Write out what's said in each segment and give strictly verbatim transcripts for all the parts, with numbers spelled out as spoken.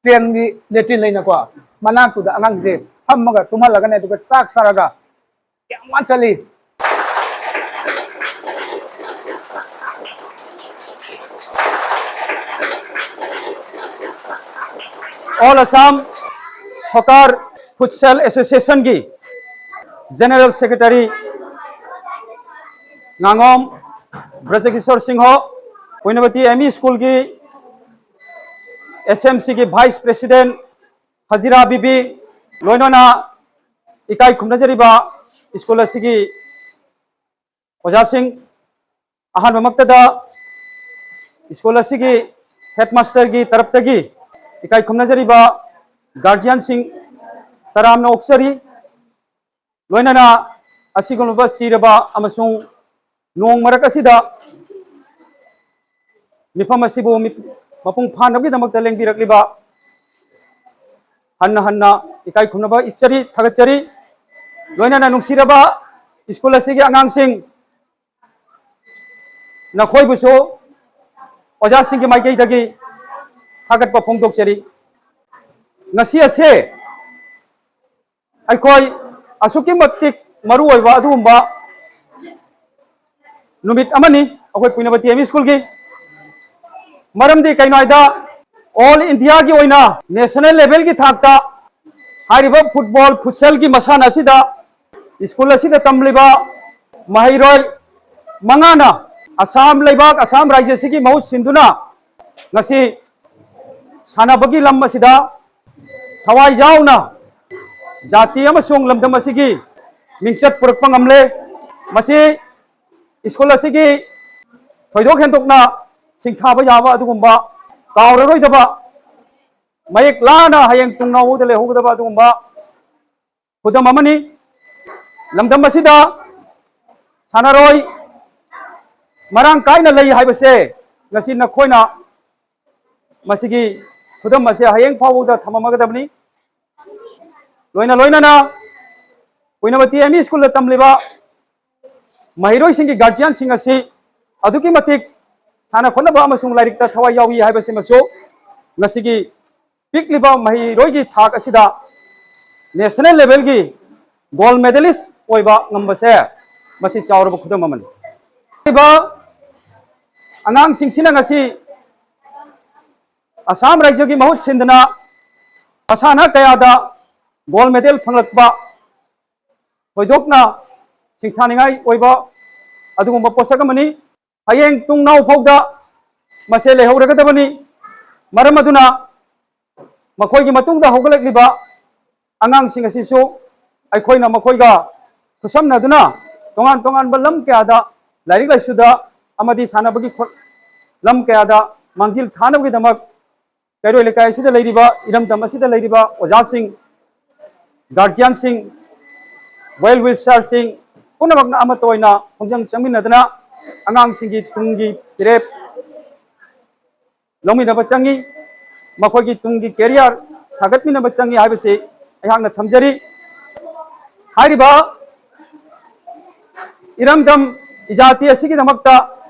ꯇ꯭ꯔꯦꯟꯒꯤ ꯂꯦꯇ꯭ꯔꯤꯟ ꯂꯩꯅꯀꯣ, ꯃꯅꯥꯛꯇꯨꯗ ꯑꯉꯥꯡꯁꯦ ꯐꯝꯃꯒ ꯇꯨꯝꯍꯜꯂꯒꯅꯦ, ꯑꯗꯨꯒ ꯆꯥꯛ ꯆꯥꯔꯒ ꯀꯌꯥꯝ ꯋꯥꯅ ꯆꯠꯂꯤ꯫ All Assam Soccer Futsal Association ꯒꯤ General Secretary ꯉꯥꯉꯣꯝ ꯕ꯭ꯔꯖꯀꯤꯁꯣꯔ ꯁꯤꯡꯍ, ꯀꯣꯏꯅꯕꯇꯤ ꯑꯦꯝ ꯏ ꯁ꯭ꯀꯨꯜꯒꯤ ꯑꯦꯁ ꯑꯦꯝ ꯁꯤꯒꯤ Vice President ꯍꯖꯤꯔꯥ ꯕꯤꯕꯤ, ꯂꯣꯏꯅꯅ ꯏꯀꯥꯏ ꯈꯨꯝꯅꯖꯔꯤꯕ ꯁ꯭ꯀꯨꯜ ꯑꯁꯤꯒꯤ ꯑꯣꯖꯥꯁꯤꯡ, ꯑꯍꯥꯟꯕꯃꯛꯇꯗ ꯁ꯭ꯀꯨꯜ ꯑꯁꯤꯒꯤ ꯍꯦꯗꯃꯥꯁꯇꯔꯒꯤ ꯇꯔꯞꯇꯒꯤ ꯏꯀꯥꯏ ꯈꯨꯝꯅꯖꯔꯤꯕ ꯒꯥꯔꯖꯤꯌꯥꯟꯁꯤꯡ ꯇꯔꯥꯝꯅ ꯑꯣꯛꯆꯔꯤ꯫ ꯂꯣꯏꯅꯅ ꯑꯁꯤꯒꯨꯝꯂꯕ ꯆꯤꯔꯕ ꯑꯃꯁꯨꯡ ꯅꯣꯡ ꯃꯔꯛ ꯑꯁꯤꯗ ꯃꯤꯐꯝ ꯑꯁꯤꯕꯨ ꯃꯤ-, ꯃꯄꯨꯡ ꯐꯥꯅꯕꯒꯤꯗꯃꯛꯇ ꯂꯦꯡꯕꯤꯔꯛꯂꯤꯕ ꯍꯟꯅ ꯍꯟꯅ ꯏꯀꯥꯏ ꯈꯨꯝꯅꯕ ꯏꯠꯆꯔꯤ, ꯊꯥꯒꯠꯆꯔꯤ꯫ ꯂꯣꯏꯅꯅ ꯅꯨꯡꯁꯤꯔꯕ ꯁ꯭ꯀꯨꯜ ꯑꯁꯤꯒꯤ ꯑꯉꯥꯡꯁꯤꯡ, ꯅꯈꯣꯏꯕꯨꯁꯨ ꯑꯣꯖꯥꯁꯤꯡꯒꯤ ꯃꯥꯏꯀꯩꯗꯒꯤ ꯊꯥꯒꯠꯄ ꯐꯣꯡꯗꯣꯛꯆꯔꯤ꯫ ꯉꯁꯤ ꯑꯁꯦ ꯑꯩꯈꯣꯏ ꯑꯁꯨꯛꯀꯤ ꯃꯇꯤꯛ ꯃꯔꯨ ꯑꯣꯏꯕ ꯑꯗꯨꯒꯨꯝꯕ ꯅꯨꯃꯤꯠ ꯑꯃꯅꯤ ꯑꯩꯈꯣꯏ ꯄꯨꯏꯅꯕꯇꯤ ꯑꯦꯝ ꯏ ꯁ꯭ꯀꯨꯜꯒꯤ꯫ ꯃꯔꯝꯗꯤ ꯀꯩꯅꯣ ꯍꯥꯏꯗ, ꯑꯣꯜ ꯏꯟꯗꯤꯌꯥꯒꯤ ꯑꯣꯏꯅ ꯅꯦꯁꯅꯦꯜ ꯂꯦꯚꯦꯜꯒꯤ ꯊꯥꯛꯇ ꯍꯥꯏꯔꯤꯕ ꯐꯨꯠꯕꯣꯜ, ꯐꯨꯠꯁꯜꯒꯤ ꯃꯁꯥꯟꯅ ꯑꯁꯤꯗ ꯁ꯭ꯀꯨꯜ ꯑꯁꯤꯗ ꯇꯝꯂꯤꯕ ꯃꯍꯩꯔꯣꯏ ꯃꯉꯥꯅ ꯑꯁꯥꯝ ꯂꯩꯕꯥꯛ, ꯑꯁꯥꯝ ꯔꯥꯏꯖ꯭ꯌ ꯑꯁꯤꯒꯤ ꯃꯍꯨꯠ ꯁꯤꯟꯗꯨꯅ ꯉꯁꯤ ꯁꯥꯟꯅꯕꯒꯤ ꯂꯝ ꯑꯁꯤꯗ ꯊꯋꯥꯏ ꯌꯥꯎꯅ ꯖꯥꯇꯤ ꯑꯃꯁꯨꯡ ꯂꯝꯗꯝ ꯑꯁꯤꯒꯤ ꯃꯤꯡꯆꯠ ꯄꯨꯔꯛꯄ ꯉꯝꯂꯦ꯫ ꯃꯁꯤ ꯁ꯭ꯀꯨꯜ ꯑꯁꯤꯒꯤ ꯊꯣꯏꯗꯣꯛ ꯍꯦꯟꯗꯣꯛꯅ ꯁꯤꯡꯊꯥꯕ ꯌꯥꯕ ꯑꯗꯨꯒꯨꯝꯕ, ꯀꯥꯎꯔꯔꯣꯏꯗꯕ, ꯃꯌꯦꯛ ꯂꯥꯅ ꯍꯌꯦꯡ ꯇꯨꯡꯅꯥꯎꯗ ꯂꯩꯍꯧꯒꯗꯕ ꯑꯗꯨꯒꯨꯝꯕ ꯈꯨꯗꯝ ꯑꯃꯅꯤ꯫ ꯂꯝꯗꯝ ꯑꯁꯤꯗ ꯁꯥꯟꯅꯔꯣꯏ ꯃꯔꯥꯡ ꯀꯥꯏꯅ ꯂꯩ ꯍꯥꯏꯕꯁꯦ ꯉꯁꯤ ꯅꯈꯣꯏꯅ ꯃꯁꯤꯒꯤ ꯈꯨꯗꯝ ꯑꯁꯦ ꯍꯌꯦꯡ ꯐꯥꯎꯕꯗ ꯊꯝꯃꯝꯒꯗꯕꯅꯤ꯫ ꯂꯣꯏꯅ ꯂꯣꯏꯅꯅ ꯀꯣꯏꯅꯕꯇꯤ ꯑꯦꯝ ꯏ ꯁ꯭ꯀꯨꯜꯗ ꯇꯝꯂꯤꯕ ꯃꯍꯩꯔꯣꯏꯁꯤꯡꯒꯤ ꯒꯥꯔꯖꯤꯌꯥꯟꯁꯤꯡ ꯑꯁꯤ ꯑꯗꯨꯛꯀꯤ ꯃꯇꯤꯛ ꯁꯥꯟꯅ ꯈꯣꯠꯅꯕ ꯑꯃꯁꯨꯡ ꯂꯥꯏꯔꯤꯛꯇ ꯊꯋꯥꯏ ꯌꯥꯎꯏ ꯍꯥꯏꯕꯁꯤꯃꯁꯨ ꯉꯁꯤꯒꯤ ꯄꯤꯛꯂꯤꯕ ꯃꯍꯩꯔꯣꯏꯒꯤ ꯊꯥꯛ ꯑꯁꯤꯗ ꯅꯦꯁꯅꯦꯜ ꯂꯦꯚꯦꯜꯒꯤ ꯒꯣꯜ ꯃꯦꯗꯥꯂꯤꯁ ꯑꯣꯏꯕ ꯉꯝꯕꯁꯦ ꯃꯁꯤ ꯆꯥꯎꯔꯕ ꯈꯨꯗꯝ ꯑꯃꯅꯤ꯫ ꯍꯥꯏꯔꯤꯕ ꯑꯉꯥꯡꯁꯤꯡꯁꯤꯅ ꯉꯁꯤ ꯑꯁꯥꯝ ꯔꯥꯏꯖ꯭ꯌꯒꯤ ꯃꯍꯨꯠ ꯁꯤꯟꯗꯨꯅ ꯃꯁꯥꯟꯅ ꯀꯌꯥꯗ ꯒꯣꯜ ꯃꯦꯗꯜ ꯐꯪꯂꯛꯄ ꯊꯣꯏꯗꯣꯛꯅ ꯁꯤꯡꯊꯥꯅꯤꯡꯉꯥꯏ ꯑꯣꯏꯕ ꯑꯗꯨꯒꯨꯝꯕ ꯄꯣꯠꯁꯛ ꯑꯃꯅꯤ꯫ ꯍꯌꯦꯡ ꯇꯨꯡꯅꯥꯎ ꯐꯥꯎꯗ ꯃꯁꯦ ꯂꯩꯍꯧꯔꯒꯗꯕꯅꯤ꯫ ꯃꯔꯝ ꯑꯗꯨꯅ ꯃꯈꯣꯏꯒꯤ ꯃꯇꯨꯡꯗ ꯍꯧꯒꯠꯂꯛꯂꯤꯕ ꯑꯉꯥꯡꯁꯤꯡ ꯑꯁꯤꯁꯨ ꯑꯩꯈꯣꯏꯅ ꯃꯈꯣꯏꯒ ꯈꯨꯠꯁꯝꯅꯗꯨꯅ ꯇꯣꯉꯥꯟ ꯇꯣꯉꯥꯟꯕ ꯂꯝ ꯀꯌꯥꯗ ꯂꯥꯏꯔꯤꯛ ꯂꯥꯏꯁꯨꯗ ꯑꯃꯗꯤ ꯁꯥꯟꯅꯕꯒꯤ ꯈꯨꯠ-, ꯂꯝ ꯀꯌꯥꯗ ꯃꯥꯡꯖꯤꯜ ꯊꯥꯅꯕꯒꯤꯗꯃꯛ ꯀꯩꯔꯣꯏ ꯂꯩꯀꯥꯏ ꯑꯁꯤꯗ ꯂꯩꯔꯤꯕ, ꯏꯔꯝꯗꯝ ꯑꯁꯤꯗ ꯂꯩꯔꯤꯕ ꯑꯣꯖꯥꯁꯤꯡ, ꯒꯥꯔꯖꯤꯌꯥꯟꯁꯤꯡ, ꯋꯦꯜ ꯋꯤꯁꯔꯁꯤꯡ ꯄꯨꯝꯅꯃꯛꯅ ꯑꯃꯠꯇ ꯑꯣꯏꯅ ꯈꯣꯡꯖꯪ ꯆꯪꯃꯤꯟꯅꯗꯨꯅ ꯑꯉꯥꯡꯁꯤꯡꯒꯤ ꯇꯨꯡꯒꯤ ꯐꯤꯔꯦꯞ ꯂꯧꯃꯤꯟꯅꯕ ꯆꯪꯉꯤ꯫ ꯃꯈꯣꯏꯒꯤ ꯇꯨꯡꯒꯤ ꯀꯦꯔꯤꯌꯔ ꯁꯥꯒꯠꯃꯤꯟꯅꯕ ꯆꯪꯉꯤ ꯍꯥꯏꯕꯁꯤ ꯑꯩꯍꯥꯛꯅ ꯊꯝꯖꯔꯤ꯫ ꯍꯥꯏꯔꯤꯕ ꯏꯔꯝꯗꯝ ꯏꯖꯥꯇꯤ ꯑꯁꯤꯒꯤꯗꯃꯛꯇ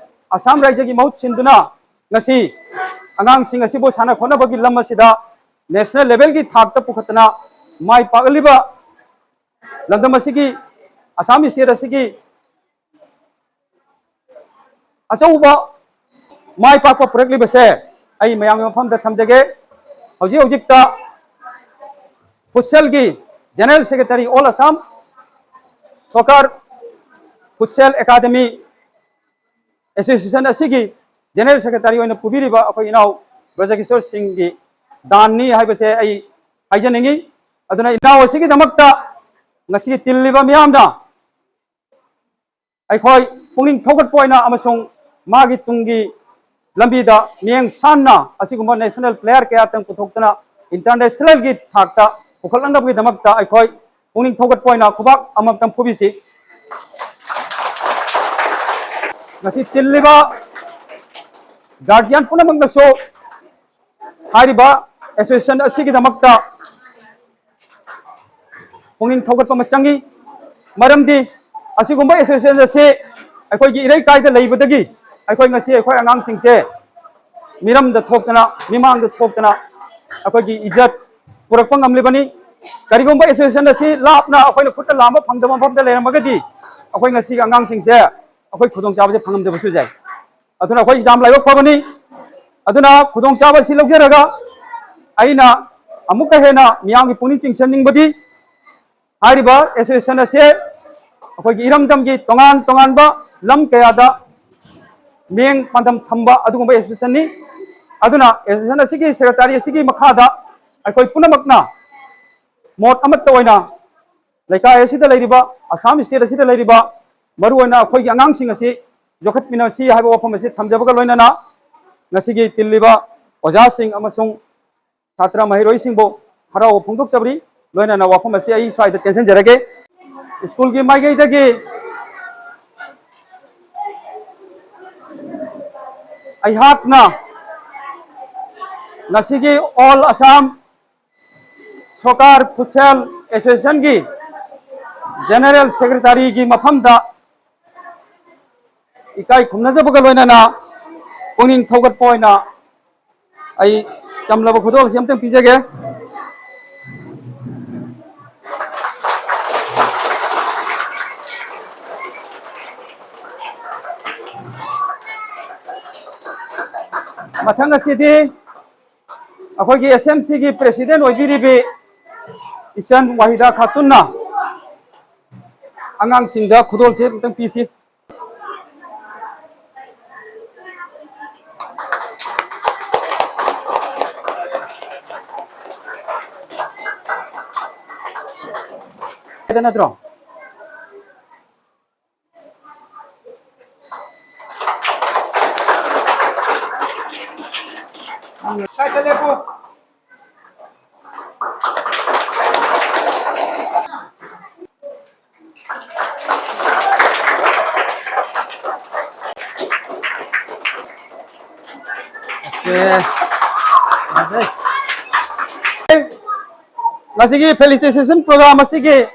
ꯑꯁꯥꯝ ꯔꯥꯏꯖ꯭ꯌꯒꯤ ꯃꯍꯨꯠ ꯁꯤꯟꯗꯨꯅ ꯉꯁꯤ ꯑꯉꯥꯡꯁꯤꯡ ꯑꯁꯤꯕꯨ ꯁꯥꯟꯅ ꯈꯣꯠꯅꯕꯒꯤ ꯂꯝ ꯑꯁꯤꯗ ꯅꯦꯁꯅꯦꯜ ꯂꯦꯚꯦꯜꯒꯤ ꯊꯥꯛꯇ ꯄꯨꯈꯠꯇꯅ ꯃꯥꯏ ꯄꯥꯛꯍꯜꯂꯤꯕ ꯂꯝꯗꯝ ꯑꯁꯤꯒꯤ, ꯑꯁꯥꯝ ꯁ꯭ꯇꯦꯠ ꯑꯁꯤꯒꯤ ꯑꯆꯧꯕ ꯃꯥꯏ ꯄꯥꯛꯄ ꯄꯨꯔꯛꯂꯤꯕꯁꯦ ꯑꯩ ꯃꯌꯥꯝꯒꯤ ꯃꯐꯝꯗ ꯊꯝꯖꯒꯦ꯫ ꯍꯧꯖꯤꯛ ꯍꯧꯖꯤꯛꯇ ꯐꯨꯠꯁꯦꯜꯒꯤ general secretary, all Assam soccer futsal academy association ꯑꯁꯤꯒꯤ ꯖꯦꯅꯔꯦꯜ ꯁꯦꯀ꯭ꯔꯦꯇꯔꯤ ꯑꯣꯏꯅ ꯄꯨꯕꯤꯔꯤꯕ ꯑꯩꯈꯣꯏ ꯏꯅꯥꯎ ꯕ꯭ꯔꯖꯀꯤꯁꯣꯔ ꯁꯤꯡꯒꯤ ꯗꯥꯟꯅꯤ ꯍꯥꯏꯕꯁꯦ ꯑꯩ ꯍꯥꯏꯖꯅꯤꯡꯏ꯫ ꯑꯗꯨꯅ ꯏꯅꯥꯎ ꯑꯁꯤꯒꯤꯗꯃꯛꯇ ꯉꯁꯤ ꯇꯤꯜꯂꯤꯕ ꯃꯤꯌꯥꯝꯅ ꯑꯩꯈꯣꯏ ꯄꯨꯛꯅꯤꯡ ꯊꯧꯒꯠꯄ ꯑꯣꯏꯅ ꯑꯃꯁꯨꯡ ꯃꯥꯒꯤ ꯇꯨꯡꯒꯤ ꯂꯝꯕꯤꯗ ꯃꯤꯠꯌꯦꯡ ꯁꯥꯟꯅ ꯑꯁꯤꯒꯨꯝꯕ ꯅꯦꯁꯅꯦꯜ ꯄ꯭ꯂꯦꯌꯔ ꯀꯌꯥꯇꯪ ꯄꯨꯊꯣꯛꯇꯨꯅ ꯏꯟꯇꯔꯅꯦꯁꯅꯦꯜꯒꯤ ꯊꯥꯛꯇ ꯄꯨꯈꯠꯂꯛꯅꯕꯒꯤꯗꯃꯛꯇ ꯑꯩꯈꯣꯏ ꯄꯨꯛꯅꯤꯡ ꯊꯧꯒꯠꯄ ꯑꯣꯏꯅ ꯈꯨꯕꯥꯛ ꯑꯃꯃꯝꯇꯪ ꯐꯨꯕꯤꯁꯤ꯫ ꯉꯁꯤ ꯇꯤꯜꯂꯤꯕ ꯒꯥꯔꯖꯤꯌꯥꯟ ꯄꯨꯝꯅꯃꯛꯅꯁꯨ ꯍꯥꯏꯔꯤꯕ ꯑꯦꯁꯣꯁꯤꯌꯦꯁꯟ ꯑꯁꯤꯒꯤꯗꯃꯛꯇ ꯄꯨꯛꯅꯤꯡ ꯊꯧꯒꯠꯄ ꯑꯃ ꯆꯪꯏ꯫ ꯃꯔꯝꯗꯤ ꯑꯁꯤꯒꯨꯝꯕ ꯑꯦꯁꯣꯁꯤꯌꯦꯁꯟ ꯑꯁꯤ ꯑꯩꯈꯣꯏꯒꯤ ꯏꯔꯩꯀꯥꯏꯗ ꯂꯩꯕꯗꯒꯤ ꯑꯩꯈꯣꯏ ꯉꯁꯤ ꯑꯩꯈꯣꯏ ꯑꯉꯥꯡꯁꯤꯡꯁꯦ ꯃꯤꯔꯝꯗ ꯊꯣꯛꯇꯅ, ꯃꯤꯃꯥꯡꯗ ꯊꯣꯛꯇꯅ ꯑꯩꯈꯣꯏꯒꯤ ꯏꯖꯠ ꯄꯨꯔꯛꯄ ꯉꯝꯂꯤꯕꯅꯤ꯫ ꯀꯔꯤꯒꯨꯝꯕ ꯑꯦꯁꯣꯁꯤꯌꯦꯁꯟ ꯑꯁꯤ ꯂꯥꯞꯅ ꯑꯩꯈꯣꯏꯅ ꯈꯨꯠꯇ ꯂꯥꯝꯕ ꯐꯪꯗꯕ ꯃꯐꯝꯗ ꯂꯩꯔꯝꯃꯒꯗꯤ ꯑꯩꯈꯣꯏ ꯉꯁꯤꯒꯤ ꯑꯉꯥꯡꯁꯤꯡꯁꯦ ꯑꯩꯈꯣꯏ ꯈꯨꯗꯣꯡꯆꯥꯕꯁꯦ ꯐꯪꯉꯝꯗꯕꯁꯨ ꯌꯥꯏ꯫ ꯑꯗꯨꯅ ꯑꯩꯈꯣꯏ ꯌꯥꯝ ꯂꯥꯏꯕꯛ ꯐꯕꯅꯤ꯫ ꯑꯗꯨꯅ ꯈꯨꯗꯣꯡꯆꯥꯕ ꯑꯁꯤ ꯂꯧꯖꯔꯒ ꯑꯩꯅ ꯑꯃꯨꯛꯀ ꯍꯦꯟꯅ ꯃꯤꯌꯥꯝꯒꯤ ꯄꯨꯛꯅꯤꯡ ꯆꯤꯡꯁꯤꯟꯅꯤꯡꯕꯗꯤ, ꯍꯥꯏꯔꯤꯕ ꯑꯦꯁꯣꯁꯤꯌꯦꯁꯟ ꯑꯁꯤ ꯑꯩꯈꯣꯏꯒꯤ ꯏꯔꯝꯗꯝꯒꯤ ꯇꯣꯉꯥꯟ ꯇꯣꯉꯥꯟꯕ ꯂꯝ ꯀꯌꯥꯗ ꯃꯤꯡ ꯄꯥꯟꯗꯝ ꯊꯝꯕ ꯑꯗꯨꯒꯨꯝꯕ ꯑꯦꯁꯣꯁꯤꯌꯦꯁꯟꯅꯤ꯫ ꯑꯗꯨꯅ ꯑꯦꯁꯣꯁꯤꯌꯦꯁꯟ ꯑꯁꯤꯒꯤ ꯁꯦꯀ꯭ꯔꯦꯇꯥꯔꯤ ꯑꯁꯤꯒꯤ ꯃꯈꯥꯗ ꯑꯩꯈꯣꯏ ꯄꯨꯝꯅꯃꯛꯅ ꯃꯣꯠ ꯑꯃꯠꯇ ꯑꯣꯏꯅ ꯂꯩꯀꯥꯏ ꯑꯁꯤꯗ ꯂꯩꯔꯤꯕ, ꯑꯁꯥꯝ ꯁ꯭ꯇꯦꯠ ꯑꯁꯤꯗ ꯂꯩꯔꯤꯕ ꯃꯔꯨꯑꯣꯏꯅ ꯑꯩꯈꯣꯏꯒꯤ ꯑꯉꯥꯡꯁꯤꯡ ꯑꯁꯤ ꯌꯣꯛꯈꯠꯃꯤꯟꯅꯁꯤ ꯍꯥꯏꯕ ꯋꯥꯐꯝ ꯑꯁꯤ ꯊꯝꯖꯕꯒ ꯂꯣꯏꯅꯅ ꯉꯁꯤꯒꯤ ꯇꯤꯜꯂꯤꯕ ꯑꯣꯖꯥꯁꯤꯡ ꯑꯃꯁꯨꯡ ꯁꯥꯇ꯭ꯔ ꯃꯍꯩꯔꯣꯏꯁꯤꯡꯕꯨ ꯍꯔꯥꯎꯕ ꯐꯣꯡꯗꯣꯛꯆꯕꯅꯤ꯫ ꯂꯣꯏꯅꯅ ꯋꯥꯐꯝ ꯑꯁꯤ ꯑꯩ ꯁ꯭ꯋꯥꯏꯗ ꯇꯦꯟꯁꯤꯟꯖꯔꯒꯦ꯫ ꯁ꯭ꯀꯨꯜꯒꯤ ꯃꯥꯏꯀꯩꯗꯒꯤ ꯑꯩꯍꯥꯛꯅ ꯉꯁꯤꯒꯤ ꯑꯣꯜ ꯑꯁꯥꯝ ꯁꯣꯀꯥꯔ ꯐꯨꯠꯁꯦꯜ ꯑꯦꯁꯣꯁꯤꯌꯦꯁꯟꯒꯤ ꯖꯦꯅꯦꯔꯦꯜ ꯁꯦꯀ꯭ꯔꯦꯇꯥꯔꯤꯒꯤ ꯃꯐꯝꯗ ꯏꯀꯥꯏ ꯈꯨꯝꯅꯖꯕꯒ ꯂꯣꯏꯅꯅ ꯄꯨꯛꯅꯤꯡ ꯊꯧꯒꯠꯄ ꯑꯣꯏꯅ ꯑꯩ ꯆꯝꯂꯕ ꯈꯨꯗꯣꯜ ꯑꯁꯤ ꯑꯝꯇꯪ ꯄꯤꯖꯒꯦ꯫ ꯃꯊꯪ ꯑꯁꯤꯗꯤ ꯑꯩꯈꯣꯏꯒꯤ ꯑꯦꯁ ꯑꯦꯝ ꯁꯤꯒꯤ ꯄ꯭ꯔꯦꯁꯤꯗꯦꯟ ꯑꯣꯏꯕꯤꯔꯤꯕꯤ ꯏꯆꯟ ꯋꯥꯍꯤꯗꯥ ꯈꯥꯇꯨꯟꯅ ꯑꯉꯥꯡꯁꯤꯡꯗ ꯈꯨꯗꯣꯜꯁꯦ ꯑꯃꯨꯛꯇꯪ ꯄꯤꯁꯤ꯫ ꯅꯠꯇ꯭ꯔꯣ? ꯁꯥꯏꯗ ꯂꯦꯞꯄꯨ꯫ ꯉꯁꯤꯒꯤ felicitation program ꯑꯁꯤꯒꯤ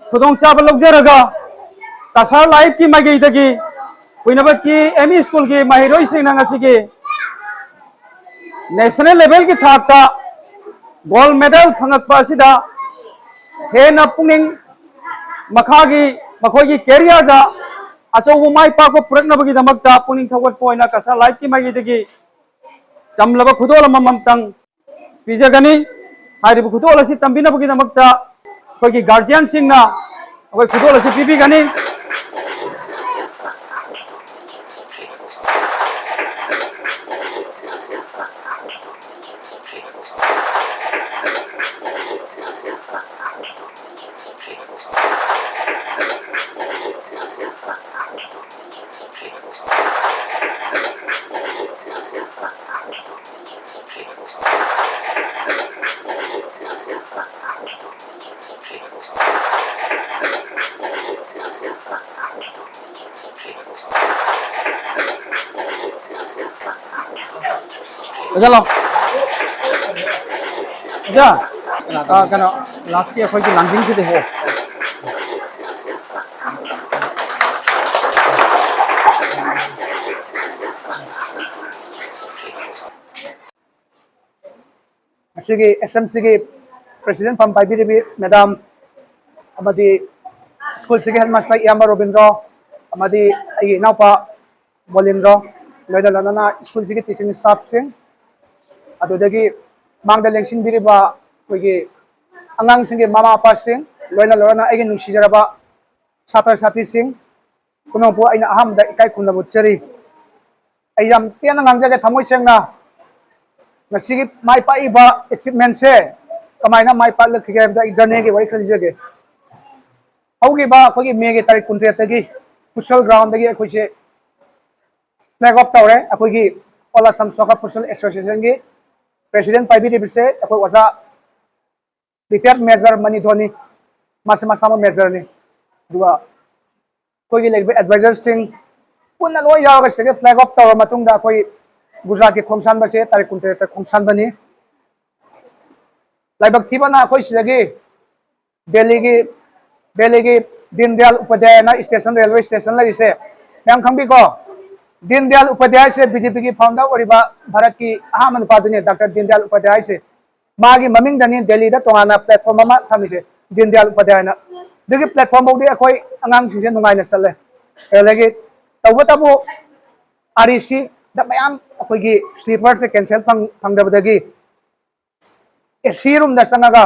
ꯈꯨꯗꯣꯡꯆꯥꯕ ꯂꯧꯖꯔꯒ ꯀꯁꯥꯔ ꯂꯥꯏꯐꯀꯤ ꯃꯥꯏꯀꯩꯗꯒꯤ ꯍꯨꯏꯅꯕꯀꯤ ꯑꯦꯝ ꯏ ꯁ꯭ꯀꯨꯜꯒꯤ ꯃꯍꯩꯔꯣꯏꯁꯤꯡꯅ ꯉꯁꯤꯒꯤ ꯅꯦꯁꯅꯦꯜ ꯂꯦꯚꯦꯜꯒꯤ ꯊꯥꯛꯇ ꯒꯣꯜ ꯃꯦꯗꯜ ꯐꯪꯉꯛꯄ ꯑꯁꯤꯗ ꯍꯦꯟꯅ ꯄꯨꯛꯅꯤꯡ, ꯃꯈꯥꯒꯤ ꯃꯈꯣꯏꯒꯤ ꯀꯦꯔꯤꯌꯔꯗ ꯑꯆꯧꯕ ꯃꯥꯏ ꯄꯥꯛꯄ ꯄꯨꯔꯛꯅꯕꯒꯤꯗꯃꯛꯇ ꯄꯨꯛꯅꯤꯡ ꯊꯧꯒꯠꯄ ꯑꯣꯏꯅ ꯀꯁꯥꯔ ꯂꯥꯏꯠꯀꯤ ꯃꯥꯏꯀꯩꯗꯒꯤ ꯆꯝꯂꯕ ꯈꯨꯗꯣꯜ ꯑꯃꯃꯝꯇꯪ ꯄꯤꯖꯒꯅꯤ꯫ ꯍꯥꯏꯔꯤꯕ ꯈꯨꯗꯣꯜ ꯑꯁꯤ ꯇꯝꯕꯤꯅꯕꯒꯤꯗꯃꯛꯇ ꯑꯩꯈꯣꯏꯒꯤ ꯒꯥꯔꯖꯤꯌꯟꯁꯤꯡꯅ ꯑꯩꯈꯣꯏ ꯈꯨꯗꯣꯜ ꯑꯁꯤ ꯄꯤꯕꯤꯒꯅꯤ꯫ ꯑꯣꯖꯥ ꯂꯥꯎ꯫ ꯑꯣꯖꯥ, ꯑ, ꯀꯩꯅꯣ, ꯂꯥꯁꯀꯤ ꯑꯩꯈꯣꯏꯒꯤ ꯂꯥꯡꯖꯤꯡꯁꯤꯗꯤ ꯍꯣ꯫ ꯉꯁꯤꯒꯤ ꯑꯦꯁ ꯑꯦꯝ ꯁꯤꯒꯤ ꯄ꯭ꯔꯦꯁꯤꯗꯦꯟ ꯐꯝ ꯄꯥꯏꯕꯤꯔꯤꯕꯤ ꯃꯦꯗꯥꯝ ꯑꯃꯗꯤ ꯁ꯭ꯀꯨꯜꯁꯤꯒꯤ ꯍꯦꯗꯃꯥꯁꯇꯔ ꯏꯌꯥꯝꯕ ꯔꯣꯕꯤꯟꯗ꯭ꯔꯣ ꯑꯃꯗꯤ ꯑꯩꯒꯤ ꯏꯅꯥꯎꯄꯥ ꯕꯣꯂꯤꯟꯗ꯭ꯔꯣ, ꯂꯣꯏꯅ ꯂꯣꯏꯅꯅ ꯁ꯭ꯀꯨꯜꯁꯤꯒꯤ ꯇꯤꯆꯤꯡ ꯁ꯭ꯇꯥꯐꯁꯤꯡ, ꯑꯗꯨꯗꯒꯤ ꯃꯥꯡꯗ ꯂꯦꯡꯁꯤꯟꯕꯤꯔꯤꯕ ꯑꯩꯈꯣꯏꯒꯤ ꯑꯉꯥꯡꯁꯤꯡꯒꯤ ꯃꯃꯥ ꯃꯄꯥꯁꯤꯡ, ꯂꯣꯏꯅ ꯂꯣꯏꯅꯅ ꯑꯩꯒꯤ ꯅꯨꯡꯁꯤꯖꯔꯕ ꯁꯥꯇ꯭ꯔ ꯁꯥꯇ꯭ꯔꯤꯁꯤꯡ ꯄꯨꯝꯅꯃꯛꯄꯨ ꯑꯩꯅ ꯑꯍꯥꯟꯕꯗ ꯏꯀꯥꯏ ꯈꯨꯝꯅꯕ ꯎꯠꯆꯔꯤ꯫ ꯑꯩ ꯌꯥꯝ ꯇꯦꯟꯅ ꯉꯥꯡꯖꯒꯦ, ꯊꯃꯣꯏ ꯁꯦꯡꯅ꯫ ꯉꯁꯤꯒꯤ ꯃꯥꯏ ꯄꯥꯛꯏꯕ ꯑꯦꯆꯤꯞꯃꯦꯟꯁꯦ ꯀꯃꯥꯏꯅ ꯃꯥꯏ ꯄꯥꯛꯂꯛꯈꯤꯒꯦ ꯍꯥꯏꯕꯗ ꯑꯩ ꯖꯔꯅꯤꯒꯤ ꯋꯥꯔꯤ ꯈꯔ ꯂꯤꯖꯒꯦ꯫ ꯍꯧꯈꯤꯕ ꯑꯩꯈꯣꯏꯒꯤ ꯃꯦꯒꯤ ꯇꯥꯔꯤꯛ ꯀꯨꯟꯇꯔꯦꯠꯇꯒꯤ ꯐꯨꯠꯁꯣꯜ ꯒ꯭ꯔꯥꯎꯟꯗꯒꯤ ꯑꯩꯈꯣꯏꯁꯦ ꯐ꯭ꯂꯦꯒ ꯑꯣꯐ ꯇꯧꯔꯦ꯫ ꯑꯩꯈꯣꯏꯒꯤ All Assam Soccer Futsal Association ꯒꯤ ꯄ꯭ꯔꯦꯁꯤꯗꯦꯟ ꯄꯥꯏꯕꯤꯔꯤꯕꯁꯦ ꯑꯩꯈꯣꯏ ꯑꯣꯖꯥ ꯔꯤꯇꯥꯌꯔ ꯃꯦꯖꯔ ꯃꯅꯤꯊꯣꯟꯅꯤ꯫ ꯃꯥꯁꯤ ꯃꯁꯥꯃꯛ ꯃꯦꯖꯔꯅꯤ꯫ ꯑꯗꯨꯒ ꯑꯩꯈꯣꯏꯒꯤ ꯂꯩꯔꯤꯕ ꯑꯦꯗꯚꯥꯏꯖꯔꯁꯤꯡ ꯄꯨꯟꯅ ꯂꯣꯏ ꯌꯥꯎꯔꯒ ꯁꯤꯗꯒꯤ ꯐ꯭ꯂꯦꯒ ꯑꯣꯐ ꯇꯧꯔꯕ ꯃꯇꯨꯡꯗ ꯑꯩꯈꯣꯏ ꯒꯨꯖꯔꯥꯠꯀꯤ ꯈꯣꯡꯁꯥꯟꯕꯁꯦ ꯇꯥꯔꯤꯛ ꯀꯨꯟꯇꯔꯦꯠꯇ ꯈꯣꯡꯁꯥꯟꯕꯅꯤ꯫ ꯂꯥꯏꯕꯛ ꯊꯤꯕꯅ ꯑꯩꯈꯣꯏ ꯁꯤꯗꯒꯤ ꯗꯦꯜꯂꯤꯒꯤ, ꯗꯦꯜꯂꯤꯒꯤ ꯗꯤꯟ ꯗꯌꯥꯜ ꯎꯄꯥꯙ꯭ꯌꯥꯌꯅ ꯁ꯭ꯇꯦꯁꯟ, ꯔꯦꯜꯋꯦ ꯁ꯭ꯇꯦꯁꯟ ꯂꯩꯔꯤꯁꯦ ꯃꯌꯥꯝ ꯈꯪꯕꯤꯀꯣ? ꯗꯤꯟ ꯗꯌꯥꯜ ꯎꯄꯥꯙ꯭ꯌꯥꯌꯁꯦ ꯕꯤ ꯖꯦ ꯄꯤꯒꯤ ꯐꯥꯎꯟꯗꯔ ꯑꯣꯏꯔꯤꯕ ꯚꯥꯔꯠꯀꯤ ꯑꯍꯥꯟꯕ ꯅꯨꯄꯥꯗꯨꯅꯦ, ꯗꯥꯛꯇꯔ ꯗꯤꯟ ꯗꯌꯥꯜ ꯎꯄꯥꯙ꯭ꯌꯥꯌꯁꯦ꯫ ꯃꯥꯒꯤ ꯃꯃꯤꯡꯗꯅꯤ ꯗꯦꯜꯂꯤꯗ ꯇꯣꯉꯥꯟꯅ ꯄ꯭ꯂꯦꯠꯐꯣꯝ ꯑꯃ ꯊꯝꯃꯤꯁꯦ, ꯗꯤꯟ ꯗꯌꯥꯜ ꯎꯄꯥꯙ꯭ꯌꯥꯌꯅ꯫ ꯑꯗꯨꯒꯤ ꯄ꯭ꯂꯦꯠꯐꯣꯝ ꯐꯥꯎꯗꯤ ꯑꯩꯈꯣꯏ ꯑꯉꯥꯡꯁꯤꯡꯁꯦ ꯅꯨꯡꯉꯥꯏꯅ ꯆꯠꯂꯦ꯫ ꯑꯗꯒꯤ ꯇꯧꯕꯇꯕꯨ ꯑꯥꯔ ꯏ ꯁꯤꯗ ꯃꯌꯥꯝ ꯑꯩꯈꯣꯏꯒꯤ ꯁ꯭ꯂꯤꯄꯔꯁꯦ ꯀꯦꯟꯁꯦꯜ ꯐꯪꯗꯕꯗꯒꯤ ꯑꯦ ꯁꯤ ꯔꯨꯝꯗ ꯆꯪꯉꯒ